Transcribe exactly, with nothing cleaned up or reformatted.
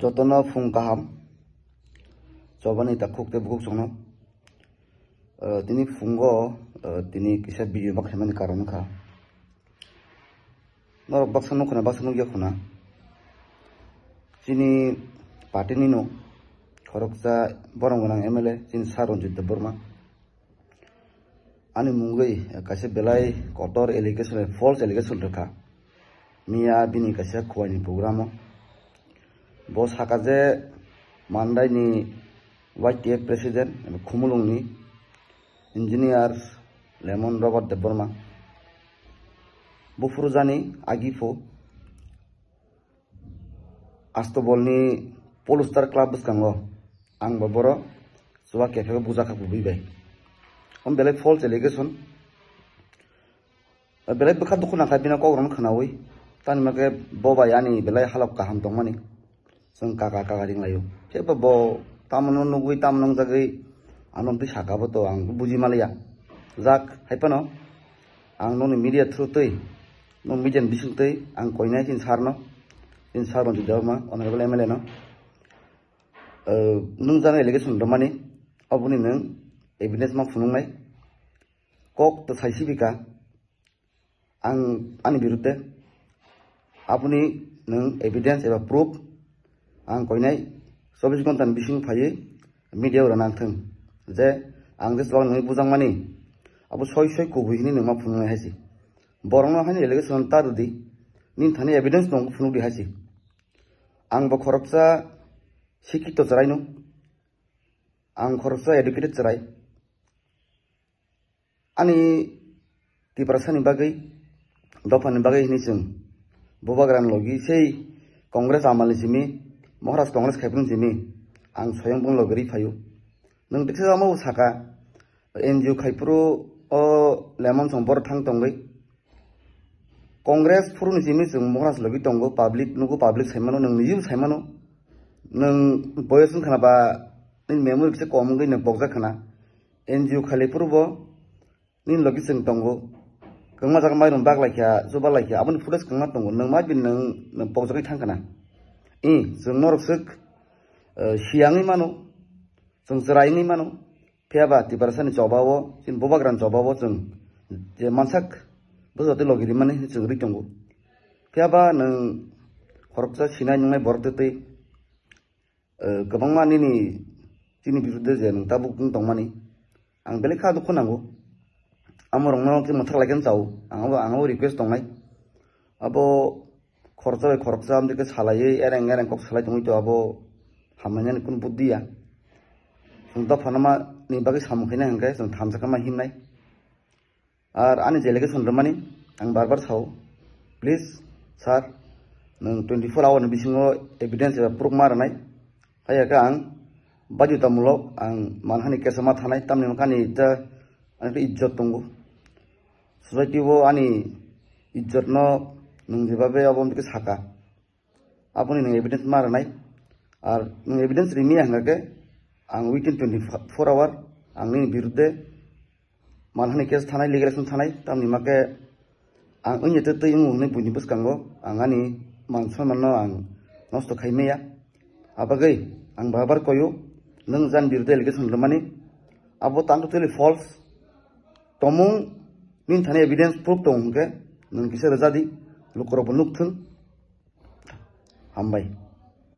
Jotono phung kaham. Chobani takhuk tei bukhuk chwngno. Eh, tini phungo, eh, tini kisa video ma khaimani karon wngkha. Norok baksa nukho na, baksa nukya khuna. Chini party ni no khoroksa borong gwnang M L A, chini Sir Ranjit Debbarma. Ani mungwi kaisa belai kotor allegation, false allegation rwkha. Miya bini kaisa khuaini program o. Bo saka je Mandai ni Y T F president, Khumulung ni engineer Lemon Robert Debbarma. Buphuru jani agi phu Astobolni Polestar Club bwskango ang bo boro chuba kephego bujakha kubui bai. Om belai false allegation. Belai bwkha dukhu nangkha bini kok rokno khwnaui. Tani makhe bo bai ani belai halok kaham tongmani. Chwng kaka kaka ringlaio. Phiya bo bo tamono nugui, tamono wngjagui ano twi saka bo to ang buji maliya. Jak, hai phano ang noni media through twi, nung media ni bising twi ang koinai chini sir no, chini sir Ranjit Debbarma, honorable M L A no. Eh, nung jani allegation rwmani, oboni nung evidence ma phunuknai. Kok to sai sibika ang ani birudde. Aboni nung evidence eba proof ang koinai chobbish ghonta ni bising phaiwi media o rwna nangthung je ang je chuwak nungwi bujakmani abo soi soi kubui hinwi nung ma phunuknai hai se. Borokno haini allegation ta rwdi, nini thani evidence tongo phunukdi hai se. Ang bo khoroksa sikhito chwraino, ang khoroksa educated chwrai. Ani Tiprasani bagwi, dophani bagwi hinwi chwng bubagrani logi sei Congress amalni simi, Maharaj Congress khaiphuru simi ang soyong bung logi rwi phaio. Nwng tiksa omo saka, N G O khaiphuru o Lemon song boro thang tongwi. Congress phuruni simi chwng Maharaj logi tongo, public nugo, public saimano, nwng niji saimano, nwng boyos wngkhana ba nini memory kisa kom wngwi nwng pokjak khana. N G O khaiphuru bo nini logi chwng tongo. Kwbangma jaga mairum bak laikha, chuba laikha, aboni footage kwbangma tongo. Nwng ma bini nwng, nwng pokjagwi thang khana. I, chwng norok swk, eh, siyangwi mano, chwng chwraingwi mano. Phiya ba Tiprasani choba o, chini bubagrani choba o chwng je mansak bwswk tei logi rimani hinwi chwng rwi tongo. Phiya ba nwng khoroksa sinai nungnai borok tei tei, eh, kwbangma nini chini birudde je nwng tabuk wng tongmani, ang belai kha dukhu nango. Amorokno khe mwthak lai khe chao, ang abo, ang abo request tongnai. Abo khoroksa bai khoroksa amtwi khe salaiwi ereng ereng kok salai tongwi to abo hamlainani kunu buddi ya. Chwng dophano ma ni bagwi samung khaina hwnkhe chwng thamsa khe ma himnai. Ar ani je allegation rwmani ang bar bar sao, please sir, nwng twenty four hour ni bisingo evidence eba proof ma rwnai. Haiya khe ang baidhotamulok ang manhani case o ma thanai, tamni hwnkhe ani ta, ani ta ijjot tongo. Society o ani ijjotno nwng jebabe abo wngkhe saka. Aboni nwng evidence ma rwnai. Ar nwng evidence rimiya hwnkha khe ang within twenty four hour ang nini birudde manhani case thanai, legal action thanai, tamni hwnkhe ang wngya tei twi wngo hwnwi buini bwskango ang ani man sonmanno ang nosto khai maya. Abagwi ang bar bar koyo, nwng jani birudde allegation rwmani, abo tang totally false. Tomung nini thani evidence proof tong hwnkhe nwng kisa rwja di, lukurokbo nukthung. Hambai.